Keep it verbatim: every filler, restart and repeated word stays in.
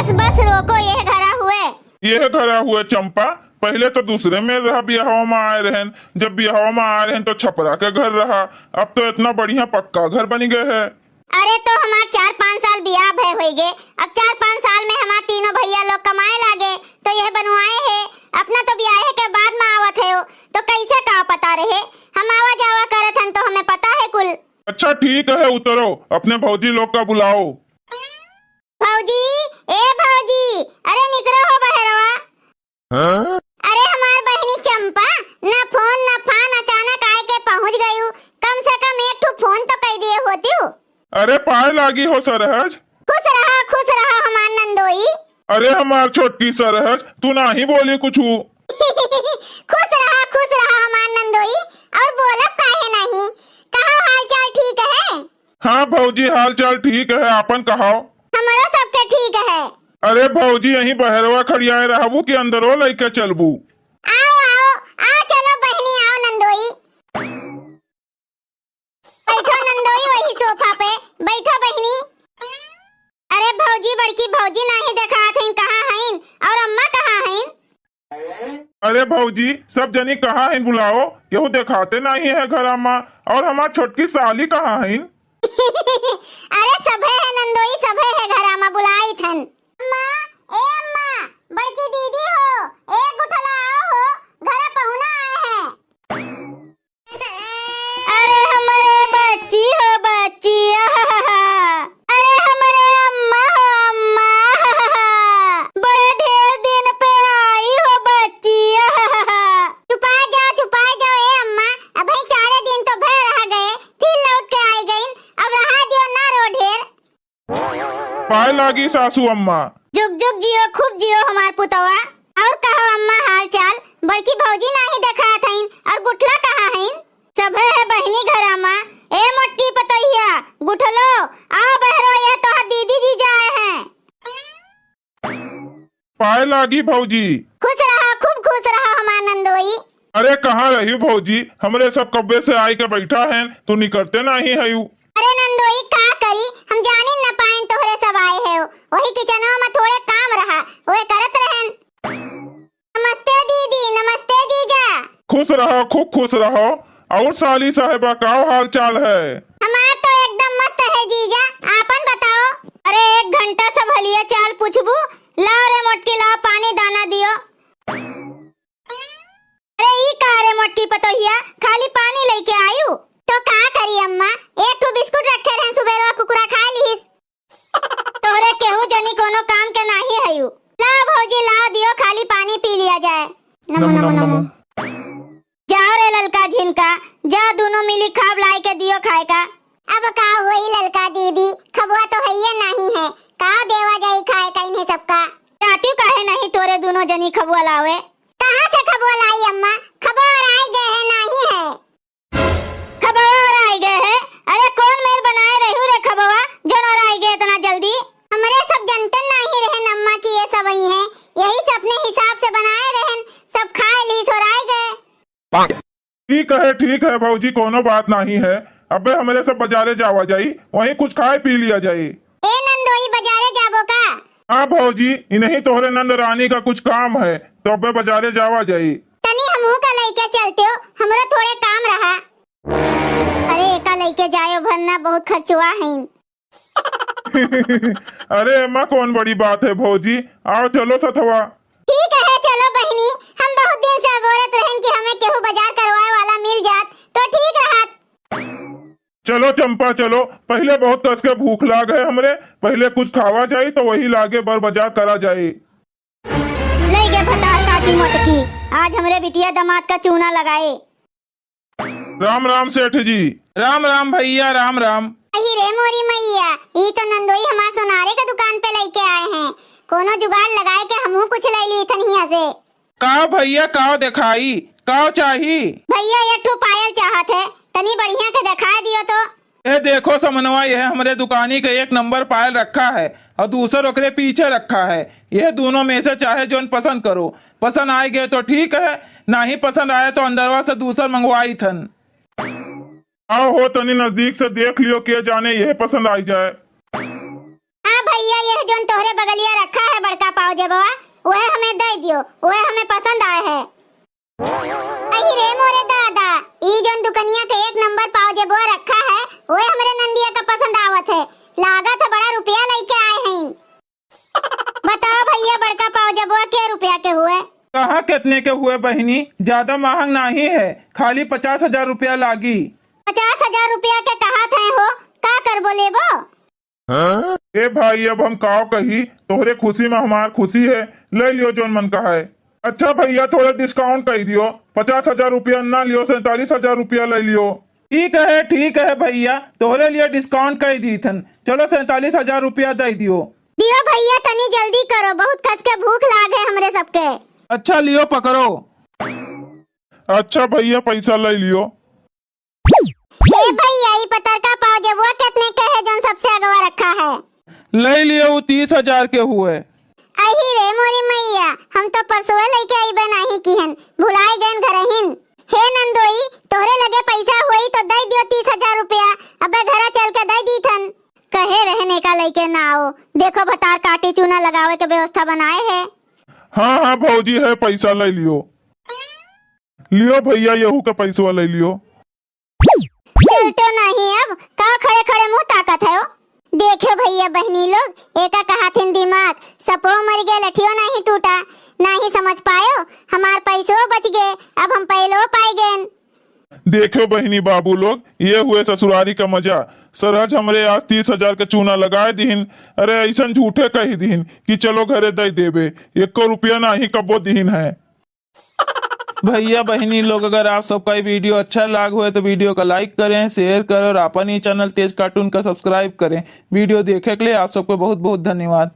बस, बस, रोको, यह घरा हुए। यह घरा हुए चंपा, पहिले तो दूसरे में रहा, बियाहवा में आए रहेन। जब बियाहवा में आए रहेन तो छपरा के घर रहा, अब तो इतना बढ़िया पक्का घर बनी गए है। अरे, तो हमार चार पाँच साल बियाह भय होई गे, अब चार पाँच साल में हमार तीनों भैया लोग कमाए लागे, तो यह बनवाए है। अपना तो बियाहे के बाद में आवत है हो, तो कैसे का पता रहे? हम आवा जावा करत हन तो हमें पता है कुल। अच्छा ठीक है, उतरो, अपने भौजी लोग का बुलाओ। भौजी, ए भौजी, अरे निकरो हो बहरवा। हाँ? अरे हमार बहिनी चंपा, ना फोन ना फान, अचानक आए के पहुँच गयू। कम से कम एक ठो फोन तो कई दिए होतियो। अरे पाए लागी हो सरहज। खुश रहा, खुश रहा हमार नंदोई। अरे हमार छोटकी सरहज, तू नाही बोली कुछू। खुश रहा, खुश रहा हमार नंदोई, और बोलब काहे नहीं? कहा हाल चाल ठीक है? हाँ भौजी, हाल चाल ठीक है, आपन कहाओ। हमरो सबके ठीक है। अरे भौजी, यहीं बहरवा खड़ियाए रहबू कि अंदरो लइके चलबू? आओ, आओ, आओ, चलो बहिनी, आओ नंदोई। बैठो नंदोई वही सोफा पे, बैठो बहिनी। अरे भौजी, बड़की भौजी नाही देखात हईन, कहाँ हईन? और अम्मा कहाँ हईन? अरे भौजी, सब जनी कहाँ हईन बुलाओ, केहू देखाते नाही है घरा मा। और हमार छोटकी साली कहाँ हईन? अरे सभे है नंदोई, सभे है घरा मा, बुलाइत हन। अम्मा, ए अम्मा, बड़की दीदी हो, ए गुठला आओ हो, घरा पहुना आए हैं। अरे हमरे बच्ची हो बच्ची, आहाहा। अरे हमरे अम्मा हो अम्मा, आहाहा। बड़े ढेर दिन पे आई हो बच्ची, आहाहा। चुपाए जाओ, चुपाए जाओ ए अम्मा, अबहीं चारे दिन तो भय रह गए, फिर लौट के आई गईन, अब रहा दियो ना रो ढेर। पाए लागी सासू अम्मा। जुग जुग जियो, खूब जियो हमार पुतवा। और कहो अम्मा हाल चाल, बड़की भौजी नाही देखात हईन, और गुठला कहाँ हईन? सभे है बहिनी घरा मा। ए मोटकी पतोहिया, गुठलो, आओ बहरो, ये तोहर दीदी जीजा आए हैं। पाए लागी भौजी। खुश रहा, खूब खुश रहा हमार नंदोई। अरे कहाँ रही भौजी, हमरे सब कब्बे से आई के बैठा हैं, तू निकरते नाही हयू। अरे नंदोई का करी, हम जानी न पाइन तोहरे सब आए है, वही किचनवा में थोड़े काम रहा, वह करत रहन। नमस्ते दीदी, नमस्ते जीजा। खुश रहो, खूब खुश रहो। और साली साहेबा, का हाल चाल है? हमार तो एकदम मस्त है जीजा, आपन बताओ। अरे एक घंटा सब हलिया चाल पूछबू, लाओ रे मोटकी, लाओ पानी दाना दियो। अरे ई का रे मोटकी पतोहिया, खाली पानी लइके आयु? तो का करी अम्मा, एक ठो बिस्कुट रखे रहन सुबेरवा, कुकुरा खा लिहिस। तोहरे केहू जनी कोनो काम के नाही हयू। लाओ भौजी, लाओ, दियो, खाली पानी पी लिया जाए। नमो, नमो, नमो, नमो। नमो। जाओ रे ललका झिनका, जाओ, दोनों मिली खाब, लाई के दियो खाए का। अब का होई ललका दीदी, खबुआ तो हइये नाही है, का देवा जाई खाए का इन्हें सबका? जातियो काहे नाही तोरे दोनों जनी खबुआ लावे? कहाँ से खबुआ लाई अम्मा? खबुआ ओराई गए है, नाही है। खबवा ओराई गए है? अरे कौन मेर बनाए रहू रे खबवा, जौन ओराई गए इतना जल्दी? हमरे सब जनते नाही रहन अम्मा कि ये सब आई हैं, यही से अपने हिसाब से बनाए रहन, सब खाए ली, ओराई गए। ठीक है, ठीक है भौजी, कोनो बात नाही है। अबे हमरे सब बाजारे जावा जाई, वहीं कुछ खाए पी लिया जाई। ए नंदोई, बाजारे जाबो का? हाँ भौजी, इन्हीं तोहरे नंद रानी का कुछ काम है, तो अबे बाजारे जावा जाई। तनी हमहू का लइके चलते हो, हमरो थोड़े काम रहा। अरे एका लइके जायो भरना, बहुत खर्चवा है। अरे एमा कौन बड़ी बात है भौजी, आओ चलो सथवा। ठीक है, चलो बहिनी, हम बहुत दिन से अगोरत रहन कि हमें केहू बाजार करवाए वाला मिल जात तो ठीक रहत। चलो चंपा चलो, पहिले बहुत कस के भूख लाग है हमरे, पहिले कुछ खावा जाई तो वही लागे बर बाजार करा जाई। लई गे भतार काटी मोटकी, आज हमरे बिटिया दामाद का चूना लगाए। राम राम सेठ जी। राम राम भैया, राम राम। अही रे मोरी मैया, ई तो नंदोई हमार सोनारे का दुकान पे लइके आए हैं। कोनो जुगाड़ लगाए के हमहू कुछ लइ ली थन हिया से। काव भैया, काव देखाई, काव चाही? भैया, एक ठो पायल चाहत है, तनी बढ़िया के देखाए दियो तो। ए देखो समनवा, यह हमरे दुकानी के एक नंबर पायल रखा है और दूसर ओकरे पीछे रखा है। यह दोनों में से चाहे जौन पसंद करो, पसंद आए गए तो ठीक है, नाही पसंद आए तो अंदरवा से दूसर मंगवाई थन। आओ हो, तनी नजदीक से देख लियो, के जाने यह पसंद आई जाए। हाँ भैया, ये जौन तोहरे बगलिया रखा है बड़का पाव जेबवा, वह हमें दे दियो, वह हमें पसंद आए है। अही रे मोरे दादा, ई जौन दुकनिया के एक नंबर पाव जेबवा रखा है, वह हमरे नंदिया का पसंद आवत है। लागत है बड़ा रुपया लइके आए हैं। बताओ भैया, बड़का पाव जेबवा के रुपया के हुए? कहाँ कितने के हुए बहिनी, ज्यादा महंग नाही है, खाली पचास हजार रुपया लागी। पचास हजार रुपया के कहत है हो, का करबो लेबो? ए भाई, अब हम काव कही, तोहरे खुशी में हमार खुशी है, ले लियो जौन मन का है। अच्छा भैया, थोड़ा discount कर दियो, पचास हजार रुपया ना लियो, सैंतालीस हजार रुपया ले लियो। ठीक है, ठीक है भैया, तोहरे लिए discount कर दी थन। चलो, सैंतालीस हजार रुपया दे दियो। दियो भैया, तनी जल्दी करो, बहुत कस के भूख लाग है हमरे सबके। अच्छा, लियो, पकड़ो। अच्छा भैया, पैसा ले लियो। ए भैया, ई पतरका पाव जेबुआ कितने के है, जौन सबसे अगवा रखा है? ले लियो, वो तीस हजार के हुए। अही रे मोरी मैया, हम तो परसों लेके अइबे नाही किहन, भुलाए गएन घरहिन। हे नंदोई, तोहरे लगे पैसा होई तो दे दियो तीस हजार रुपया, अबे घरा चल के दे दीथन। कहे रहन एका लेके ना आओ, देखो भतार काटी चूना लगावे के व्यवस्था बनाए है। हाँ, हाँ भौजी, है पैसा, ले लियो। लियो भैया, यहू का पैसवा ले लियो। चलतो नहीं अब, का खड़े खड़े मुँह ताकत है हो? देखो भैया बहिनी लोग, एका कहाथिन दिमाग, सपो मर गए, लठियो नहीं टूटा, नहीं समझ पायो, हमार पैसो बच गए, अब हम पहलो पाए गएन। देखो बहिनी बाबू लोग, ये हुए ससुरारी का मजा। सरहज हमरे आज तीस हजार के चूना लगाए दिहिन। अरे ऐसन झूठे कही दिहिन कि चलो घरे दे देबे, एको रुपया नाही कबो दिहिन है। भैया बहिनी लोग, अगर आप सबका ये video अच्छा लाग होए तो video का like करें, share करें और अपन ही channel तेज cartoon का subscribe करें। Video देखे के लिए आप सबको बहुत बहुत धन्यवाद।